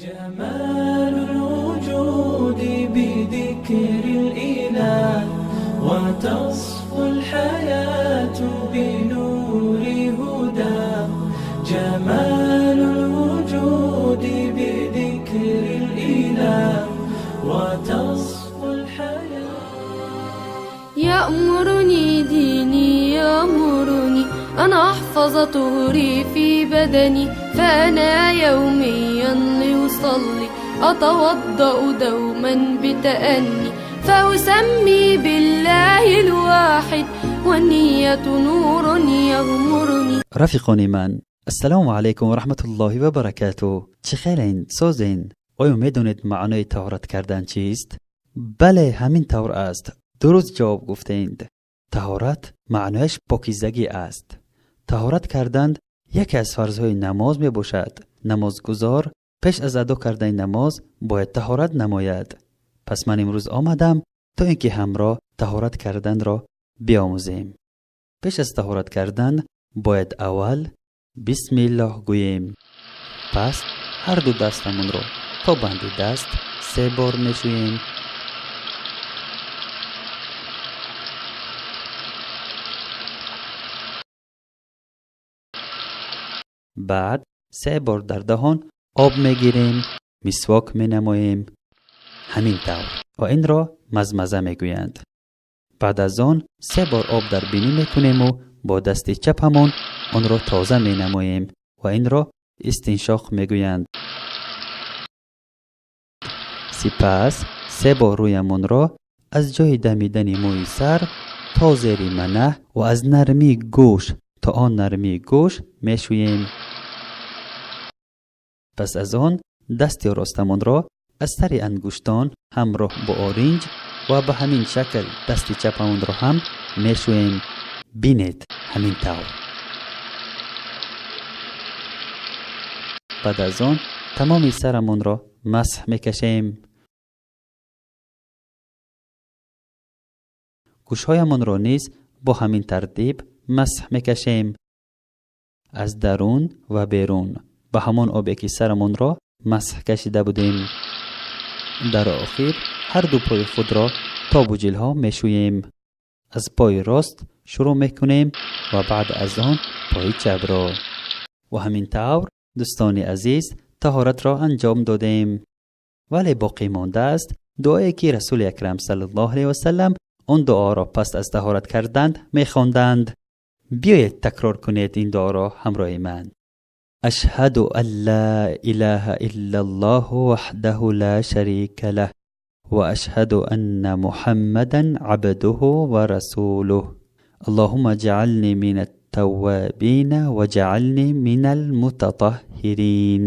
جمال الوجود بذكر الإله وتصفو الحياة بنور هدى جمال الوجود بذكر الإله وتصفو الحياة. يأمرني ديني يأمرني أن أحفظ طهري في بدني، فأنا يوميا لأصلي أتوضأ دوما بتأني، فأسمي بالله الواحد والنية نور يغمرني. Рафиқони ман, ассалому алайкум ва раҳматуллоҳи ва баракату. Чӣ хелен, созен? Оё медонед, маънои таҳорат кардан чист? Бале, ҳамин тавр аст, дуруст ҷавоб гуфтед. Таҳорат маънояш покизагӣ аст. Таҳорат кардан яке аз фарзҳои намоз мебошад. Намозгузор пеш аз адо кардани намоз бояд таҳорат намояд. Пас ман имрӯз омадам, то ин ки ҳамроҳ таҳорат карданро биомӯзем. Пеш аз таҳорат кардан бояд аввал бисмиллоҳ гӯем. Пас ҳарду дастамонро то банди даст се бор мешӯем. Баъд се бор дар даҳон об мегирем, мисвок менамоем, ҳамин тавр, ва инро мазмаза мегӯянд. Баъд аз он се бор об дар бинӣ мекунему бо дасти чапамон онро тоза менамоем ва инро истиншоқ мегӯянд. Сипас се бор рӯямонро аз ҷои дамидани мӯи сар то зери манаҳ ва аз нармии гӯш то он нармии гӯш мешӯем. Пас аз он дасти ростамонро аз сари ангуштон ҳамроҳ бо оринҷ ва ба ҳамин шакл дасти чапамонро ҳам мешӯем. Бинед, ҳамин тавр. Баъд аз он тамоми сарамонро масҳ мекашем. Гӯшҳоямонро низ бо ҳамин тартиб масҳ мекашем, аз дарун ва берун, ба ҳамон обе ки сарамонро масҳ кашида будем. Дар охир ҳарду пои худро то буҷилҳо мешӯем. Аз пои рост шурӯъ мекунем ва баъд аз он пои чапро. Ва ҳамин тавр, дӯстони азиз, таҳоратро анҷом додем. Вале боқӣ мондааст дуое, ки Расули Акрам саллаллоҳу алайҳи васаллам он дуоро пас аз таҳорат кардан мехонданд. Биёед, такрор кунед ин дуоро ҳамроҳи ман. أشهد أن لا إله إلا الله وحده لا شريك له وأشهد أن محمدا عبده ورسوله اللهم اجعلني من التوابين واجعلني من المتطهرين.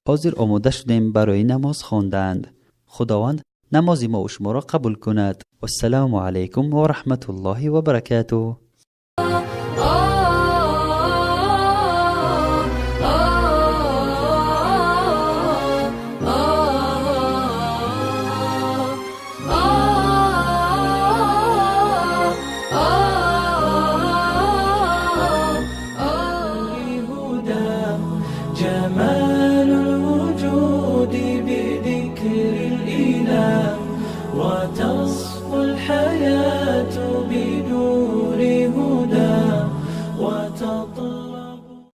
Ҳозир омода шудем барои намоз хонданд. Худованд намози мо шуморо қабул кунад. Вассалому алайкум ва раҳматуллоҳи ва баракатуҳ. هدى جمال.